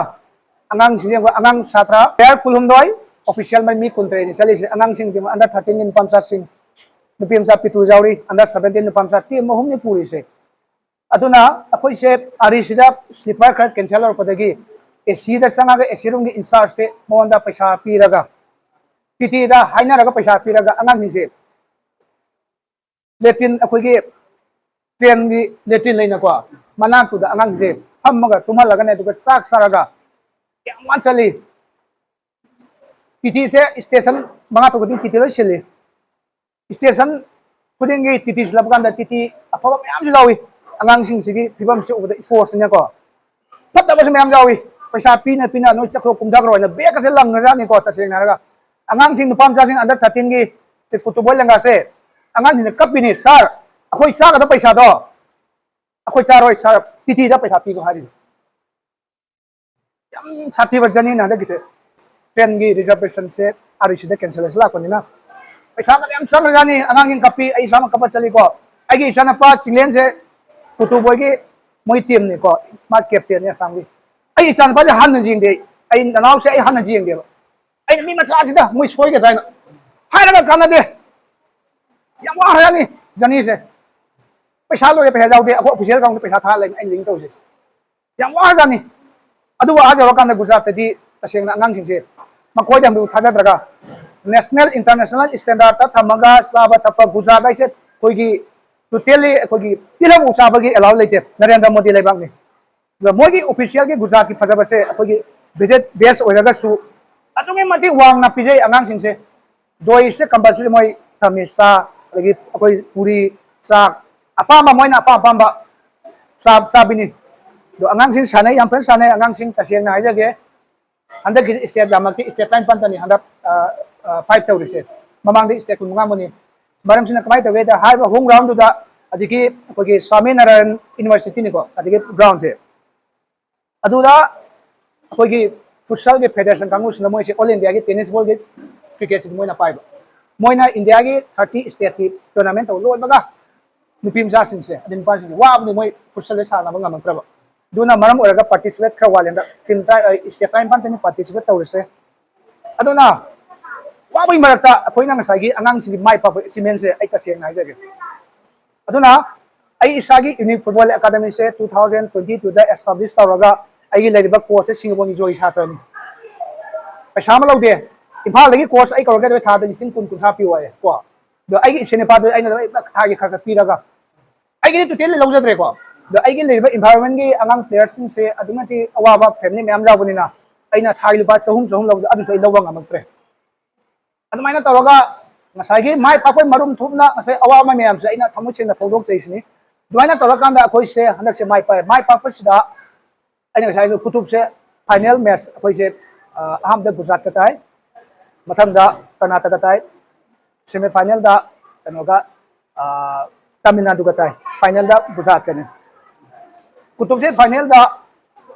ꯑꯉꯥꯡꯁꯤꯡꯁꯦ, ꯑꯉꯥꯡ ꯁꯥꯇ꯭ꯔ ꯄꯦꯌꯔ ꯀꯨꯟꯍꯨꯝꯗꯣꯏ, ꯑꯣꯐꯤꯁꯤꯌꯦꯜ ꯃꯩ ꯃꯤ ꯀꯨꯟꯇꯔꯦꯠꯅꯤ ꯆꯠꯂꯤꯁꯦ꯫ ꯑꯉꯥꯡꯁꯤꯡꯁꯦ ꯑꯟꯗꯔ ꯊꯥꯔꯇꯤꯟꯒꯤ ꯅꯨꯄꯥ ꯃꯆꯥꯁꯤꯡ, ꯅꯨꯄꯤ ꯃꯆꯥ ꯄꯤꯇꯨ ꯌꯥꯎꯔꯤ, ꯑꯟꯗꯔ ꯁꯚꯦꯟꯇꯤꯟ ꯅꯨꯄꯥ ꯃꯆꯥ ꯇꯤꯝ ꯑꯍꯨꯝꯅꯤ ꯄꯨꯔꯤꯁꯦ꯫ ꯑꯗꯨꯅ ꯑꯩꯈꯣꯏꯁꯦ ꯑꯥꯔ ꯏ ꯁꯤꯗ ꯁ꯭ꯂꯤꯄꯔ ꯈꯔ ꯀꯦꯟꯁꯦꯜ ꯑꯣꯏꯔꯛꯄꯗꯒꯤ ꯑꯦ ꯁꯤꯗ ꯆꯪꯉꯒ ꯑꯦ ꯁꯤ ꯔꯨꯝꯒꯤ ꯏꯟꯆꯥꯔꯖꯁꯦ ꯃꯉꯣꯟꯗ ꯄꯩꯁꯥ ꯄꯤꯔꯒ, ꯇꯤ ꯇꯤꯗ ꯍꯥꯏꯅꯔꯒ ꯄꯩꯁꯥ ꯄꯤꯔꯒ ꯑꯉꯥꯡꯁꯤꯡꯁꯦ ꯂꯦꯇ꯭ꯔꯤꯟ, ꯑꯩꯈꯣꯏꯒꯤ ꯇ꯭ꯔꯦꯟꯒꯤ ꯂꯦꯇ꯭ꯔꯤꯟ ꯂꯩꯅꯀꯣ, ꯃꯅꯥꯛꯇꯨꯗ ꯑꯉꯥꯡꯁꯦ ꯐꯝꯃꯒ ꯇꯨꯝꯍꯜꯂꯒꯅꯦ, ꯑꯗꯨꯒ ꯆꯥꯛ ꯆꯥꯔꯒ ꯌꯥꯝ ꯋꯥꯅ ꯆꯠꯂꯤ꯫ ꯇꯤ ꯇꯤꯁꯦ ꯁ꯭ꯇꯦꯁꯟ ꯃꯉꯥ ꯇꯔꯨꯛ ꯈꯨꯗꯤꯡ ꯇꯤ ꯇꯤ ꯂꯣꯏ ꯁꯤꯜꯂꯤ꯫ ꯁ꯭ꯇꯦꯁꯟ ꯈꯨꯗꯤꯡꯒꯤ ꯇꯤ ꯇꯤ ꯁꯤꯜꯂꯛꯄ ꯀꯥꯟꯗ ꯇꯤ ꯇꯤ ꯑꯐꯕ ꯃꯌꯥꯝꯁꯨ ꯌꯥꯎꯏ꯫ ꯑꯉꯥꯡꯁꯤꯡꯁꯤꯒꯤ ꯐꯤꯕꯝꯁꯤ ꯎꯕꯗ ꯏꯁꯄꯣꯔꯠꯁꯤꯅꯀꯣ ꯐꯠꯇꯕꯁꯨ ꯃꯌꯥꯝ ꯌꯥꯎꯏ꯫ ꯄꯩꯁꯥ ꯄꯤꯅ ꯄꯤꯅ "ꯅꯣꯏ ꯆꯠꯈ꯭ꯔꯣ, ꯀꯨꯝꯊꯈ꯭ꯔꯣ" ꯍꯥꯏꯅ ꯕꯦꯒꯀꯁꯦ ꯂꯪꯈ꯭ꯔꯖꯥꯠꯅꯤꯀꯣ꯫ ꯇꯁꯦꯡꯅ ꯍꯥꯏꯔꯒ ꯑꯉꯥꯡꯁꯤꯡ, ꯅꯨꯄꯥ ꯃꯆꯥꯁꯤꯡ ꯑꯟꯗꯔ ꯊꯥꯔꯇꯤꯟꯒꯤ ꯀꯨꯇꯨꯕꯣꯏ ꯂꯪꯒꯥꯁꯦ, ꯑꯉꯥꯡꯁꯤꯡꯅ ꯀꯞꯄꯤꯅꯤ, "ꯁꯥꯔ, ꯑꯩꯈꯣꯏ ꯆꯥꯒꯗꯕ ꯄꯩꯁꯥꯗꯣ ꯑꯩꯈꯣꯏ ꯆꯥꯔꯣꯏ ꯁꯥꯔ, ꯇꯤ ꯇꯤꯗ ꯄꯩꯁꯥ ꯄꯤꯈꯣ" ꯍꯥꯏꯔꯤꯅꯤ꯫ ꯌꯥꯝ ꯁꯥꯊꯤꯕ ꯖꯔꯅꯤꯅ ꯍꯟꯗꯛꯀꯤꯁꯦ꯫ ꯇ꯭ꯔꯦꯟꯒꯤ ꯔꯤꯖꯔꯕꯦꯁꯟꯁꯦ ꯑꯥꯔ ꯏ ꯁꯤꯗ ꯀꯦꯟꯁꯦꯂꯦꯁꯟ ꯂꯥꯛꯄꯅꯤꯅ ꯄꯩꯁꯥ ꯐꯅꯌꯥꯝ ꯆꯪꯈ꯭ꯔꯖꯥꯠꯅꯤ꯫ ꯑꯉꯥꯡꯁꯤꯡ ꯀꯞꯄꯤ, ꯑꯩ ꯏꯁꯥꯃꯛ ꯀꯞꯄ ꯆꯠꯂꯤꯀꯣ꯫ ꯑꯩꯒꯤ ꯏꯆꯥꯅꯨꯄꯥ ꯆꯤꯡꯂꯦꯟꯁꯦ ꯀꯨꯇꯨꯕꯣꯏꯒꯤ ꯃꯣꯏ ꯇꯤꯝꯅꯤꯀꯣ, ꯃꯥ ꯀꯦꯞꯇꯦꯟꯅꯤ ꯑꯁꯥꯝꯒꯤ꯫ ꯑꯩ ꯏꯆꯥꯅꯨꯄꯥꯁꯦ ꯍꯟꯅ ꯌꯦꯡꯗꯦ ꯑꯩ, ꯑꯩ ꯅꯅꯥꯎꯁꯦ ꯑꯩ ꯍꯟꯅ ꯌꯦꯡꯗꯦꯕ꯫ ꯑꯩꯅ "ꯃꯤ ꯃꯆꯥꯁꯤꯗ ꯃꯣꯏ ꯁꯣꯏꯒꯗ꯭ꯔꯥ" ꯍꯥꯏꯅ ꯍꯥꯏꯔꯒ ꯀꯥꯟꯅꯗꯦ꯫ ꯌꯥꯝ ꯋꯥꯈ꯭ꯔꯖꯥꯠꯅꯤ ꯖꯔꯅꯤꯁꯦ꯫ ꯄꯩꯁꯥ ꯂꯣꯏꯔꯦ, ꯄꯩꯁꯥ ꯌꯥꯎꯗꯦ, ꯑꯩꯈꯣꯏ ꯑꯣꯐꯤꯁꯤꯌꯦꯜ ꯑꯦꯀꯥꯎꯟꯗ ꯄꯩꯁꯥ ꯊꯥꯔ ꯂꯩ, ꯑꯩꯅ ꯂꯤꯡ ꯇꯧꯔꯤꯁꯦ꯫ ꯌꯥꯝ ꯋꯥꯈ꯭ꯔꯖꯥꯠꯅꯤ꯫ ꯑꯗꯨꯕꯨ ꯑꯥ ꯌꯧꯔꯀꯥꯟꯗ ꯒꯨꯖꯔꯥꯠꯇꯗꯤ ꯇꯁꯦꯡꯅ ꯑꯉꯥꯡꯁꯤꯡꯁꯦ ꯃꯈꯣꯏꯗ ꯑꯃꯨꯛ ꯊꯥꯖꯗ꯭ꯔꯒ ꯅꯦꯁꯅꯦꯜ ꯏꯟꯇꯔꯅꯦꯁꯅꯦꯜ ꯁ꯭ꯇꯦꯟꯗꯥꯔꯠꯇ ꯊꯝꯃꯒ ꯆꯥꯕ ꯊꯛꯄ ꯒꯨꯖꯔꯥꯠ ꯍꯥꯏꯁꯦ ꯑꯩꯈꯣꯏꯒꯤ ꯇꯣꯇꯦꯜꯂꯤ ꯑꯩꯈꯣꯏꯒꯤ ꯇꯤꯜꯍꯧ ꯆꯥꯕꯒꯤ ꯑꯦꯂꯥꯎ ꯂꯩꯇꯦ, ꯅꯔꯦꯟꯗ꯭ꯔ ꯃꯣꯗꯤ ꯂꯩꯕꯥꯛꯅꯤ꯫ ꯑꯗꯣ ꯃꯣꯏꯒꯤ ꯑꯣꯐꯤꯁꯤꯌꯦꯜꯒꯤ ꯒꯨꯖꯔꯥꯠꯀꯤ ꯐꯖꯕꯁꯦ ꯑꯩꯈꯣꯏꯒꯤ ꯚꯦꯖꯦꯠ ꯕꯦꯁ ꯑꯣꯏꯔꯒꯁꯨ ꯑꯗꯨꯛꯀꯤ ꯃꯇꯤꯛ ꯋꯥꯡꯅ ꯄꯤꯖꯩ ꯑꯉꯥꯡꯁꯤꯡꯁꯦ꯫ ꯗꯣꯏꯁꯦ ꯀꯝꯄꯜꯁꯔꯤ ꯃꯣꯏ ꯊꯝꯃꯤ, ꯆꯥ, ꯑꯗꯒꯤ ꯑꯩꯈꯣꯏ ꯄꯨꯔꯤ, ꯆꯥꯛ, ꯑꯄꯥꯝꯕ ꯃꯣꯏꯅ ꯑꯄꯥꯝ ꯑꯄꯥꯝꯕ ꯆꯥ-, ꯆꯥꯕꯤꯅꯤ꯫ ꯑꯗꯣ ꯑꯉꯥꯡꯁꯤꯡ ꯁꯥꯟꯅꯩ, ꯌꯥꯝ ꯐꯖꯅ ꯁꯥꯟꯅꯩ ꯑꯉꯥꯡꯁꯤꯡ, ꯇꯁꯦꯡꯅ ꯍꯥꯏꯖꯒꯦ꯫ ꯍꯟꯗꯛꯀꯤ ꯁ꯭ꯇꯦꯠ ꯌꯥꯝꯃꯛꯇꯤ ꯁ꯭ꯇꯦꯠ ꯇꯔꯥꯅꯤꯄꯥꯟꯇꯅꯤ ꯍꯟꯗꯛ, ꯑ, ꯑ, ꯐꯥꯏꯠ ꯇꯧꯔꯤꯁꯦ꯫ ꯃꯃꯥꯡꯗ ꯁ꯭ꯇꯦꯠ ꯀꯨꯟꯃꯉꯥ ꯑꯃꯅꯤ꯫ ꯃꯔꯝꯁꯤꯅ ꯀꯃꯥꯏꯅ ꯇꯧꯒꯦꯗ, ꯍꯥꯏꯔꯤꯕ ꯍꯣꯝ ꯒ꯭ꯔꯥꯎꯟꯗꯨꯗ ꯍꯧꯖꯤꯛꯀꯤ ꯑꯩꯈꯣꯏꯒꯤ ꯁ꯭ꯋꯥꯃꯤ ꯅꯥꯔꯥꯌꯟ ꯌꯨꯅꯤꯚꯔꯁꯤꯇꯤꯅꯤꯀꯣ, ꯑꯗꯒꯤ ꯒ꯭ꯔꯥꯎꯟꯁꯦ, ꯑꯗꯨꯗ ꯑꯩꯈꯣꯏꯒꯤ ꯐꯨꯠꯁꯜꯒꯤ ꯐꯦꯗꯔꯦꯁꯟ ꯀꯥꯡꯕꯨꯁꯤꯅ ꯃꯣꯏꯁꯦ ꯑꯣꯜ ꯏꯟꯗꯤꯌꯥꯒꯤ ꯇꯦꯅꯤꯁ ꯕꯣꯜꯒꯤ ꯀ꯭ꯔꯤꯀꯦꯠꯁꯤꯗꯤ ꯃꯣꯏꯅ ꯄꯥꯏꯕ꯫ ꯃꯣꯏꯅ ꯏꯟꯗꯤꯌꯥꯒꯤ ꯊꯥꯔꯇꯤ ꯁ꯭ꯇꯦꯠꯀꯤ ꯇꯣꯔꯅꯥꯃꯦꯟ ꯇꯧꯕ ꯂꯣꯏꯕꯒ ꯅꯨꯄꯤ ꯃꯆꯥꯁꯤꯡꯁꯦ ꯑꯗꯩ ꯅꯨꯄꯥꯁꯤꯡꯁꯦ ꯋꯥꯕꯗꯤ ꯃꯣꯏ ꯐꯨꯠꯁꯜꯁꯦ ꯁꯥꯟꯅꯕ ꯉꯝꯃꯛꯇ꯭ꯔꯕ꯫ ꯑꯗꯨꯅ ꯃꯔꯝ ꯑꯣꯏꯔꯒ ꯄꯥꯔꯇꯤꯁꯤꯄꯦꯠ ꯈꯔ ꯋꯥꯠꯂꯦ꯫ ꯍꯟꯗꯛ ꯇꯤꯝ ꯇꯔꯥ, ꯁ꯭ꯇꯦꯠ ꯇꯔꯥꯅꯤꯄꯥꯟ ꯈꯛꯇꯅꯤ ꯄꯥꯔꯇꯤꯁꯤꯄꯦꯠ ꯇꯧꯔꯤꯁꯦ꯫ ꯑꯗꯨꯅ ꯋꯥꯕꯒꯤ ꯃꯔꯛꯇ ꯑꯩꯈꯣꯏꯅ ꯉꯁꯥꯏꯒꯤ ꯑꯉꯥꯡꯁꯤꯡꯒꯤ ꯃꯥꯏ ꯄꯥꯛꯄ ꯑꯦꯆꯤꯞꯃꯦꯟꯁꯦ ꯑꯩ ꯇꯁꯦꯡꯅ ꯍꯥꯏꯖꯒꯦ꯫ ꯑꯗꯨꯅ ꯑꯩ ꯏꯁꯥꯒꯤ ꯌꯨꯅꯤꯛ ꯐꯨꯠꯕꯣꯜ ꯑꯦꯀꯥꯗꯃꯤꯁꯦ ꯇꯨ ꯊꯥꯎꯖꯟ ꯇ꯭ꯋꯦꯟꯇꯤ ꯇꯨꯗ ꯑꯦꯁꯇꯥꯕ꯭ꯂꯤꯁ ꯇꯧꯔꯒ ꯑꯩꯒꯤ ꯂꯩꯔꯤꯕ ꯀꯣꯆꯁꯦ ꯁꯤꯡꯖꯃꯩꯒꯤ ꯁꯥꯇ꯭ꯔꯅꯤ꯫ ꯄꯩꯁꯥ ꯑꯃ ꯂꯧꯗꯦ꯫ ꯏꯝꯐꯥꯜꯗꯒꯤ ꯀꯣꯆ ꯑꯩ ꯀꯧꯔꯛꯀꯗꯕ ꯊꯥꯗ ꯂꯤꯁꯤꯡ ꯀꯨꯟ ꯀꯨꯟꯊ꯭ꯔꯥ ꯄꯤꯌꯨ ꯍꯥꯏꯌꯦ ꯀꯣ꯫ ꯑꯗꯣ ꯑꯩꯒꯤ ꯏꯆꯦ ꯅꯨꯄꯥꯗꯨ ꯑꯩꯅ ꯂꯣꯏ ꯊꯥꯒꯤ ꯈꯔ ꯈꯔ ꯄꯤꯔꯒ ꯑꯩꯒꯤꯗꯤ ꯇꯣꯇꯦꯜꯂꯤ ꯂꯧꯖꯗ꯭ꯔꯦꯀꯣ꯫ ꯑꯗꯣ ꯑꯩꯒꯤ ꯂꯩꯔꯤꯕ ꯏꯟꯚꯥꯏꯔꯣꯟꯃꯦꯟꯒꯤ ꯑꯉꯥꯡ ꯄ꯭ꯂꯦꯌꯔꯁꯤꯡꯁꯦ ꯑꯗꯨꯛꯀꯤ ꯃꯇꯤꯛ ꯑꯋꯥꯕ ꯐꯦꯃꯤꯂꯤ ꯃꯌꯥꯝ ꯌꯥꯎꯕꯅꯤꯅ ꯑꯩꯅ ꯊꯥꯒꯤ ꯂꯨꯄꯥ ꯆꯍꯨꯝ ꯆꯍꯨꯝ ꯂꯧꯕꯗꯣ ꯑꯗꯨꯁꯨ ꯑꯩ ꯂꯧꯕ ꯉꯝꯃꯛꯇ꯭ꯔꯦ꯫ ꯑꯗꯨꯃꯥꯏꯅ ꯇꯧꯔꯒ ꯉꯁꯥꯏꯒꯤ ꯃꯥꯏ ꯄꯥꯛꯄꯒꯤ ꯃꯔꯨꯝ ꯊꯣꯛꯅ ꯉꯁꯥꯏ ꯑꯋꯥꯕ ꯃꯌꯥꯝꯁꯦ ꯑꯩꯅ ꯊꯃꯣꯏ ꯁꯦꯡꯅ ꯐꯣꯡꯗꯣꯛꯆꯩꯁꯤꯅꯤ꯫ ꯑꯗꯨꯃꯥꯏꯅ ꯇꯧꯔꯀꯥꯟꯗ ꯑꯩꯈꯣꯏꯁꯦ ꯍꯟꯗꯛꯁꯦ ꯃꯥꯏ ꯄꯥꯛꯑꯦ꯫ ꯃꯥꯏ ꯄꯥꯛꯄꯁꯤꯗ ꯑꯩꯅ ꯉꯁꯥꯏꯁꯨ ꯀꯨꯇꯨꯞꯁꯦ ꯐꯥꯏꯅꯦꯜ ꯃꯦꯠꯆ ꯑꯩꯈꯣꯏꯁꯦ, ꯑ, ꯑꯍꯥꯟꯕꯗ ꯒꯨꯖꯔꯥꯠꯀ ꯇꯥꯏ, ꯃꯊꯪꯗ ꯀꯔꯅꯥꯇꯀꯥ ꯇꯥꯏ, ꯁꯦꯃꯤ ꯐꯥꯏꯅꯦꯜꯗ ꯀꯩꯅꯣꯒ, ꯑ, ꯇꯥꯃꯤꯜ ꯅꯥꯗꯨꯒ ꯇꯥꯏ, ꯐꯥꯏꯅꯦꯜꯗ ꯒꯨꯖꯔꯥꯠꯀꯅꯤ꯫ ꯀꯨꯇꯨꯞꯁꯦ ꯐꯥꯏꯅꯦꯜꯗ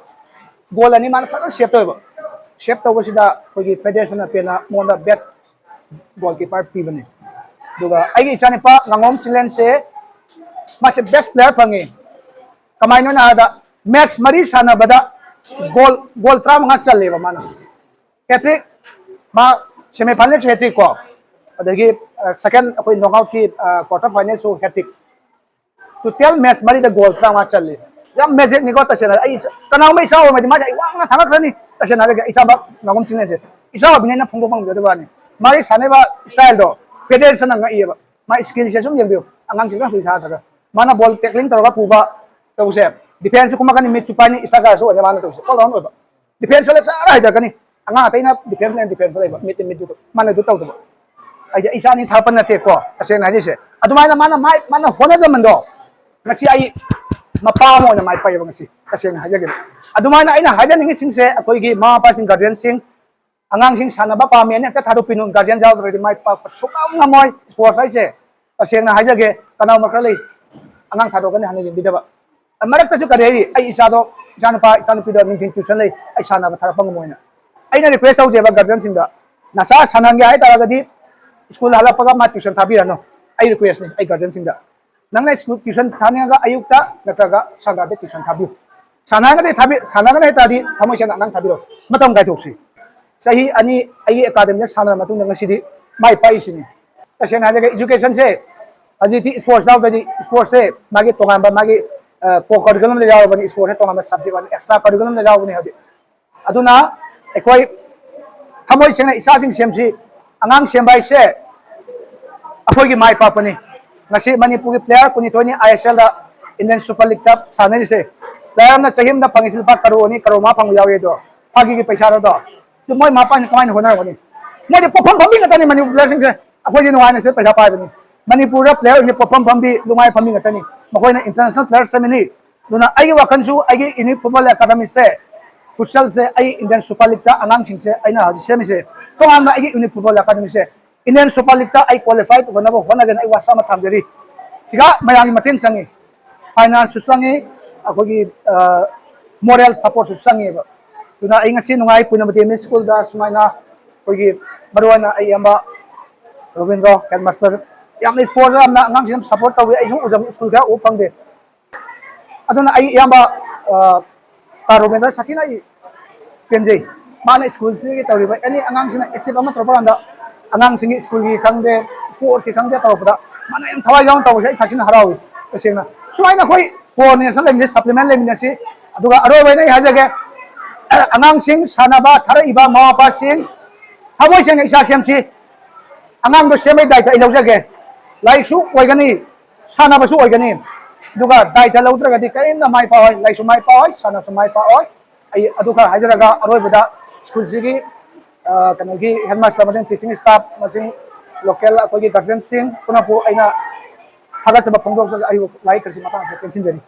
ꯒꯣꯜ ꯑꯅꯤ ꯃꯥꯅ ꯐꯖꯅ ꯁꯦꯞ ꯇꯧꯋꯦꯕ꯫ ꯁꯦꯞ ꯇꯧꯕꯁꯤꯗ ꯑꯩꯈꯣꯏꯒꯤ ꯐꯦꯗꯔꯦꯁꯟ ꯑꯣꯐ ꯏꯟꯗꯤꯌꯥꯅ ꯃꯉꯣꯟꯗ ꯕꯦꯁ ꯒꯣꯜꯀꯤꯄꯔ ꯄꯤꯕꯅꯤ꯫ ꯑꯗꯨꯒ ꯑꯩꯒꯤ ꯏꯆꯥꯅꯨꯄꯥ ꯉꯥꯉꯣꯝ ꯆꯤꯡꯂꯦꯟꯁꯦ ꯃꯥꯁꯦ ꯕꯦꯁ ꯄ꯭ꯂꯦꯌꯔ ꯐꯪꯉꯤ꯫ ꯀꯃꯥꯏꯅꯅꯣ ꯍꯥꯏꯕꯗ ꯃꯦꯠꯆ ꯃꯔꯤ ꯁꯥꯟꯅꯕꯗ ꯒꯣꯜ, ꯒꯣꯜ ꯇꯔꯥꯃꯉꯥ ꯆꯜꯂꯦꯕ ꯃꯥꯅ꯫ ꯍꯦꯇ꯭ꯔꯤꯛ, ꯃꯥ ꯁꯦꯃꯤ ꯐꯥꯏꯅꯦꯜꯁꯨ ꯍꯦꯇ꯭ꯔꯤꯛ ꯀꯣ, ꯑꯗꯒꯤ, ꯑ, ꯁꯦꯀꯦꯟ ꯑꯩꯈꯣꯏ ꯅꯣꯛꯑꯥꯎꯠꯀꯤ, ꯑ, ꯀ꯭ꯋꯥꯔꯇꯔ ꯐꯥꯏꯅꯦꯜꯁꯨ ꯍꯦꯇ꯭ꯔꯤꯛ꯫ ꯇꯣꯇꯦꯜ ꯃꯦꯠꯆ ꯃꯔꯤꯗ ꯒꯣꯜ ꯇꯔꯥꯃꯉꯥ ꯆꯜꯂꯤ꯫ ꯌꯥꯝ ꯃꯦꯖꯤꯛꯅꯤꯀꯣ ꯇꯁꯦꯡꯅ꯫ ꯑꯩ ꯏꯆꯥ-, ꯀꯅꯥꯒꯨꯝꯕ ꯏꯆꯥ ꯑꯣꯏꯔꯝꯃꯗꯤ ꯃꯥꯁꯦ ꯑꯩ ꯋꯥꯡꯅ ꯊꯥꯡꯒꯠꯈ꯭ꯔꯅꯤ꯫ ꯇꯁꯦꯡꯅ ꯍꯥꯏꯔꯒꯦ, ꯏꯆꯥ ꯉꯥꯉꯣꯝ ꯆꯤꯡꯂꯦꯟꯁꯦ꯫ ꯏꯆꯥ ꯑꯣꯏꯕꯅꯤꯅ ꯐꯣꯡꯗꯣꯛꯄ ꯉꯝꯖꯗꯕ ꯋꯥꯅꯤ꯫ ꯃꯥꯒꯤ ꯁꯥꯟꯅꯔꯤꯕ ꯁ꯭ꯇꯥꯏꯜꯗꯣ ꯐꯦꯗꯔꯦꯁꯟꯅ ꯉꯛꯏꯌꯦꯕ꯫ ꯃꯥꯒꯤ ꯁ꯭ꯀꯤꯜꯁꯦ ꯁꯨꯝ ꯌꯦꯡꯕꯤꯌꯨ꯫ ꯑꯉꯥꯡꯁꯤꯡꯗꯣ ꯍꯧꯖꯤꯛ ꯊꯥꯗ꯭ꯔꯒ ꯃꯥꯅ ꯕꯣꯜ ꯇꯦꯀ꯭ꯂꯤꯡ ꯇꯧꯔꯒ ꯄꯨꯕ ꯇꯧꯕꯁꯦ, ꯗꯤꯐꯦꯟꯁꯁꯨ ꯀꯨꯝꯃꯛꯀꯅꯤ, ꯃꯤꯗꯁꯨ ꯄꯥꯏꯅꯤ, ꯁ꯭ꯇ꯭ꯔꯥꯏꯀꯔꯁꯨ ꯑꯣꯏꯅꯤ ꯃꯥꯅ ꯇꯧꯕꯁꯦ꯫ ꯑꯣꯜ ꯔꯥꯎꯟ ꯑꯣꯏꯕ꯫ ꯗꯤꯐꯦꯟꯁ ꯐꯖꯅ ꯍꯩꯊꯔꯛꯀꯅꯤ꯫ ꯑꯉꯥꯡ ꯑꯇꯩꯅ ꯗꯤꯐꯦꯟꯁ ꯂꯩꯅ ꯗꯤꯐꯦꯟꯁ ꯂꯩꯕ, ꯃꯤꯠꯇ ꯃꯤꯠꯇꯨ ꯃꯥꯅ ꯑꯗꯨ ꯇꯧꯗꯕ꯫ ꯑꯩꯗꯤ ꯑꯩ ꯏꯆꯥ ꯑꯅꯤ ꯊꯥꯛꯄ ꯅꯠꯇꯦꯀꯣ, ꯇꯁꯦꯡꯅ ꯍꯥꯏꯖꯩꯁꯦ꯫ ꯑꯗꯨꯃꯥꯏꯅ ꯃꯥꯅ ꯃꯥꯏ, ꯃꯥꯅ ꯍꯣꯠꯅꯖꯃꯟꯗꯣ ꯉꯁꯤ ꯑꯩ ꯃꯄꯥ ꯑꯃ ꯑꯣꯏꯅ ꯃꯥꯏ ꯄꯥꯛꯑꯦꯕ ꯉꯁꯤ, ꯇꯁꯦꯡꯅ ꯍꯥꯏꯖꯒꯦ꯫ ꯑꯗꯨꯃꯥꯏꯅ ꯑꯩꯅ ꯍꯥꯏꯖꯅꯤꯡꯉꯤꯁꯤꯡꯁꯦ, ꯑꯩꯈꯣꯏꯒꯤ ꯃꯃꯥ ꯃꯄꯥꯁꯤꯡ, ꯒꯥꯔꯖꯤꯌꯟꯁꯤꯡ, ꯑꯉꯥꯡꯁꯤꯡ ꯁꯥꯟꯅꯕ ꯄꯥꯝꯃꯦꯅ ꯍꯦꯛꯇ ꯊꯥꯗꯣꯛꯄꯤꯅꯨ꯫ ꯒꯥꯔꯖꯤꯌꯟ ꯌꯥꯎꯗ꯭ꯔꯗꯤ ꯃꯥꯏ ꯄꯥꯛꯄ ꯁꯨꯡꯉꯝ ꯉꯝꯃꯣꯏ꯫ ꯁ꯭ꯄꯣꯔꯠꯁ ꯍꯥꯏꯁꯦ ꯇꯁꯦꯡꯅ ꯍꯥꯏꯖꯒꯦ, ꯀꯅꯥꯒꯨꯝꯕ ꯈꯔ ꯂꯩ, ꯑꯉꯥꯡ ꯊꯥꯗꯣꯛꯀꯅꯤ ꯍꯥꯟꯅ ꯌꯦꯡꯕꯤꯗꯕ꯫ ꯃꯔꯛꯇꯁꯨ ꯀꯔꯤ ꯍꯥꯏꯔꯤ, "ꯑꯩ ꯏꯆꯥꯗꯣ, ꯏꯆꯥꯅꯨꯄꯥ, ꯏꯆꯥꯅꯨꯄꯤꯗꯣ ꯅꯨꯡꯊꯤꯟ ꯇ꯭ꯌꯨꯁꯟ ꯂꯩ, ꯑꯩ ꯁꯥꯟꯅꯕ ꯊꯥꯔꯛꯄ ꯉꯝꯃꯣꯏꯅ"꯫ ꯑꯩꯅ ꯔꯤꯀ꯭ꯋꯦꯁ ꯇꯧꯖꯩꯕ ꯒꯥꯔꯖꯤꯌꯟꯁꯤꯡꯗ, "ꯅꯆꯥ ꯁꯥꯟꯅꯍꯟꯒꯦ ꯍꯥꯏꯇꯥꯔꯒꯗꯤ ꯁ꯭ꯀꯨꯜ ꯍꯜꯂꯛꯄꯒ ꯃꯥ ꯇ꯭ꯌꯨꯁꯟ ꯊꯥꯕꯤꯔꯅꯨ"꯫ ꯑꯩ ꯔꯤꯀ꯭ꯋꯦꯁꯅꯤ ꯑꯩ ꯒꯥꯔꯖꯤꯌꯟꯁꯤꯡꯗ꯫ ꯅꯪꯅ ꯁ꯭ꯀꯨꯜ ꯇ꯭ꯌꯨꯁꯟ ꯊꯥꯅꯤꯡꯉꯒ ꯑꯌꯨꯛꯇ ꯅꯠꯇ꯭ꯔꯒ ꯁꯟꯗꯥꯗ ꯇ꯭ꯌꯨꯁꯟ ꯊꯥꯕꯤꯌꯨ꯫ ꯁꯥꯟꯅꯒꯅꯤ ꯊꯥꯕꯤ-, ꯁꯥꯟꯅꯒꯅꯤ ꯍꯥꯏꯇꯥꯔꯗꯤ ꯊꯃꯣꯏ ꯁꯦꯡꯅ ꯑꯉꯥꯡ ꯊꯥꯕꯤꯔꯣ꯫ ꯃꯇꯝ ꯀꯥꯏꯊꯣꯛꯁꯤ꯫ ꯆꯍꯤ ꯑꯅꯤ ꯑꯩꯒꯤ ꯑꯦꯀꯥꯗꯃꯤꯗ ꯁꯥꯟꯅꯔ ꯃꯇꯨꯡꯗ ꯉꯁꯤꯗꯤ ꯃꯥꯏ ꯄꯥꯛꯏꯁꯤꯅꯤ꯫ ꯇꯁꯦꯡꯅ ꯍꯥꯏꯔꯒ ꯏꯖꯨꯀꯦꯁꯟꯁꯦ ꯍꯧꯖꯤꯛꯇꯤ ꯁ꯭ꯄꯣꯔꯠꯁ ꯌꯥꯎꯗ꯭ꯔꯗꯤ, ꯁ꯭ꯄꯣꯔꯠꯁꯦ ꯃꯥꯒꯤ ꯇꯣꯉꯥꯟꯕ ꯃꯥꯒꯤ, ꯑ, ꯀꯣ ꯀꯔꯤꯀꯨꯂꯝꯗ ꯌꯥꯎꯔꯕꯅꯤ, ꯁ꯭ꯄꯣꯔꯠꯁꯦ ꯇꯣꯉꯥꯟꯕ ꯁꯕꯖꯦꯛ ꯑꯣꯏꯅ, ꯑꯦꯛꯁꯇ꯭ꯔꯥ ꯀꯔꯤꯀꯨꯂꯝꯗ ꯌꯥꯎꯕꯅꯤ ꯍꯧꯖꯤꯛ꯫ ꯑꯗꯨꯅ ꯑꯩꯈꯣꯏ ꯊꯃꯣꯏ ꯁꯦꯡꯅ ꯏꯆꯥꯁꯤꯡ ꯁꯦꯝꯁꯤ꯫ ꯑꯉꯥꯡ ꯁꯦꯝꯕ ꯍꯥꯏꯁꯦ ꯑꯩꯈꯣꯏꯒꯤ ꯃꯥꯏ ꯄꯥꯛꯄꯅꯤ꯫ ꯉꯁꯤ ꯃꯅꯤꯄꯨꯔꯒꯤ ꯄ꯭ꯂꯦꯌꯔ ꯀꯨꯟꯅꯤꯊꯣꯏꯅꯤ ꯑꯥꯏ ꯑꯦꯁ ꯑꯦꯜꯗ ꯏꯟꯗꯤꯌꯟ ꯁꯨꯄꯔ ꯂꯤꯛꯇ ꯁꯥꯟꯅꯔꯤꯁꯦ꯫ ꯄ꯭ꯂꯦꯌꯔ ꯑꯃꯅ ꯆꯍꯤ ꯑꯃꯗ ꯐꯪꯉꯤꯁꯤ ꯂꯨꯄꯥ ꯀꯔꯣꯔ ꯑꯅꯤ, ꯀꯔꯣꯔ ꯃꯉꯥ ꯐꯪꯕ ꯌꯥꯎꯏ꯫ ꯑꯗꯣ ꯐꯥꯒꯤꯒꯤ ꯄꯩꯁꯥꯔꯣ ꯑꯗꯣ? ꯑꯗꯨ ꯃꯣꯏ ꯃꯄꯥꯟꯅ ꯀꯃꯥꯏꯅ ꯍꯣꯠꯅꯔꯝꯒꯅꯤ? ꯃꯣꯏꯗꯤ ꯄꯣꯠꯐꯝ ꯐꯝꯕꯤ ꯉꯥꯛꯇꯅꯤ ꯃꯅꯤꯄꯨꯔ ꯄ꯭ꯂꯦꯌꯔꯁꯤꯡꯁꯦ꯫ ꯑꯩꯈꯣꯏꯗꯤ ꯅꯨꯡꯉꯥꯏꯅ ꯁꯤꯗ ꯄꯩꯁꯥ ꯄꯥꯏꯕꯅꯤ꯫ ꯃꯅꯤꯄꯨꯔꯗ ꯄ꯭ꯂꯦꯌꯔ ꯑꯣꯏꯅ ꯄꯣꯠꯐꯝ ꯐꯝꯕꯤ, ꯂꯨꯃꯥꯏ ꯐꯝꯕꯤ ꯉꯥꯛꯇꯅꯤ꯫ ꯃꯈꯣꯏꯅ ꯏꯟꯇꯔꯅꯦꯁꯅꯦꯜ ꯄ꯭ꯂꯦꯌꯔ ꯁꯦꯝꯃꯤꯅꯤ꯫ ꯑꯗꯨꯅ ꯑꯩꯒꯤ ꯋꯥꯈꯜꯁꯨ ꯑꯩꯒꯤ ꯏꯅꯤ ꯐꯨꯠꯕꯣꯜ ꯑꯦꯀꯥꯗꯃꯤꯁꯦ, ꯐꯨꯠꯁꯜꯁꯦ, ꯑꯩ ꯏꯟꯗꯤꯌꯟ ꯁꯨꯄꯔ ꯂꯤꯛꯇ ꯑꯉꯥꯡꯁꯤꯡꯁꯦ ꯑꯩꯅ ꯍꯧꯖꯤꯛ ꯁꯦꯝꯃꯤꯁꯦ꯫ ꯇꯣꯉꯥꯟꯕ ꯑꯩꯒꯤ ꯏꯅꯤ ꯐꯨꯠꯕꯣꯜ ꯑꯦꯀꯥꯗꯃꯤꯁꯦ ꯏꯟꯗꯤꯌꯟ ꯁꯨꯄꯔ ꯂꯤꯛꯇ ꯑꯩ ꯀ꯭ꯋꯥꯂꯤꯐꯥꯏ ꯇꯧꯅꯕ ꯍꯣꯠꯅꯒꯦꯅ ꯑꯩ ꯋꯥꯁꯛ ꯑꯃ ꯊꯝꯖꯔꯤ꯫ ꯁꯤꯒ ꯃꯌꯥꯝꯒꯤ ꯃꯇꯦꯡ ꯆꯪꯉꯤ, ꯐꯥꯏꯅꯥꯟꯁꯁꯨ ꯆꯪꯉꯤ, ꯑꯩꯈꯣꯏꯒꯤ, ꯑ, ꯃꯣꯔꯦꯜ ꯁꯄꯣꯔꯠꯁꯨ ꯆꯪꯉꯦꯕ꯫ ꯑꯗꯨꯅ ꯑꯩ ꯉꯁꯤ ꯅꯨꯡꯉꯥꯏ ꯄꯨꯏꯅꯃꯇꯤ ꯑꯦꯝ ꯏ ꯁ꯭ꯀꯨꯜꯗ ꯁꯨꯃꯥꯏꯅ ꯑꯩꯈꯣꯏꯒꯤ ꯃꯔꯨꯑꯣꯏꯅ ꯑꯩ ꯏꯌꯥꯝꯕ ꯔꯣꯕꯤꯟꯗ꯭ꯔꯣ ꯍꯦꯗꯃꯥꯁꯇꯔ ꯌꯥꯝꯅ ꯁ꯭ꯄꯣꯔꯠꯁ ꯌꯥꯝꯅ ꯑꯉꯥꯡꯁꯤꯡ ꯁꯞꯄꯣꯔꯠ ꯇꯧꯋꯤ꯫ ꯑꯩꯁꯨ ꯎꯖꯕ ꯁ꯭ꯀꯨꯜ ꯈꯔ ꯎꯕ ꯐꯪꯗꯦ꯫ ꯑꯗꯨꯅ ꯑꯩ ꯏꯌꯥꯝꯕ, ꯑ, ꯇꯥ ꯔꯣꯕꯤꯟꯗ꯭ꯔ ꯁꯥꯊꯤꯅ ꯑꯩ ꯄꯦꯟꯖꯩ꯫ ꯃꯥꯅ ꯁ꯭ꯀꯨꯜꯁꯤꯒꯤ ꯇꯧꯔꯤꯕ ꯑꯦꯅꯤ ꯑꯉꯥꯡꯁꯤꯡꯅ ꯑꯦꯆꯤꯞ ꯑꯃ ꯇꯧꯔꯛꯄ ꯀꯥꯟꯗ ꯑꯉꯥꯡꯁꯤꯡꯒꯤ ꯁ꯭ꯀꯨꯜꯒꯤ ꯈꯪꯗꯦ, ꯁ꯭ꯄꯣꯔꯠꯁꯀꯤ ꯈꯪꯗꯦ ꯇꯧꯔꯛꯄꯗ ꯃꯥꯅ ꯌꯥꯝ ꯊꯋꯥꯏ ꯌꯥꯎꯅ ꯇꯧꯕꯁꯦ ꯑꯩ ꯊꯥꯁꯤꯅ ꯍꯔꯥꯎꯏ꯫ ꯇꯁꯦꯡꯅ ꯁꯨꯃꯥꯏꯅ ꯑꯩꯈꯣꯏ ꯀꯣꯑꯣꯔꯗꯤꯅꯦꯁꯟ ꯂꯩꯃꯤꯟꯅꯁꯤ, ꯁꯄ꯭ꯂꯤꯃꯦꯟ ꯂꯩꯃꯤꯟꯅꯁꯤ꯫ ꯑꯗꯨꯒ ꯑꯔꯣꯏꯕꯗ ꯑꯩ ꯍꯥꯏꯖꯒꯦ, ꯑꯉꯥꯡꯁꯤꯡ ꯁꯥꯟꯅꯕ ꯊꯥꯔꯛꯏꯕ ꯃꯃꯥ ꯃꯄꯥꯁꯤꯡ ꯊꯃꯣꯏ ꯁꯦꯡꯅ ꯏꯆꯥ ꯁꯦꯝꯁꯤ꯫ ꯑꯉꯥꯡꯗꯣ ꯁꯦꯝꯕꯒꯤ ꯗꯥꯏꯇ ꯑꯩ ꯂꯧꯖꯒꯦ꯫ ꯂꯥꯏꯔꯤꯛꯁꯨ ꯑꯣꯏꯒꯅꯤ, ꯁꯥꯟꯅꯕꯁꯨ ꯑꯣꯏꯒꯅꯤ꯫ ꯑꯗꯨꯒ ꯗꯥꯏꯇ ꯂꯧꯗ꯭ꯔꯒꯗꯤ ꯀꯔꯤꯝꯇ ꯃꯥꯏ ꯄꯥꯛꯑꯣꯏ, ꯂꯥꯏꯔꯤꯛꯁꯨ ꯃꯥꯏ ꯄꯥꯛꯑꯣꯏ, ꯁꯥꯟꯅꯕꯁꯨ ꯃꯥꯏ ꯄꯥꯛꯑꯣꯏ꯫ ꯑꯩ ꯑꯗꯨ ꯈꯔ ꯍꯥꯏꯖꯔꯒ ꯑꯔꯣꯏꯕꯗ ꯁ꯭ꯀꯨꯜꯁꯤꯒꯤ, ꯑ, ꯀꯩꯅꯣꯒꯤ ꯍꯦꯗꯃꯥꯁꯇꯔ ꯑꯃꯁꯨꯡ ꯇꯤꯆꯤꯡ ꯁ꯭ꯇꯥꯐ ꯑꯃꯁꯨꯡ ꯂꯣꯀꯦꯜ ꯑꯩꯈꯣꯏꯒꯤ ꯒꯥꯔꯖꯤꯌꯟꯁꯤꯡ ꯄꯨꯝꯅꯃꯛꯄꯨ ꯑꯩꯅ ꯊꯥꯒꯠꯆꯕ ꯐꯣꯡꯗꯣꯛꯆꯒ ꯑꯩ ꯋꯥꯍꯩ ꯈꯔꯁꯤ ꯃꯇꯥꯡ ꯑꯁꯤꯗ ꯇꯦꯟꯁꯤꯟꯖꯔꯤ꯫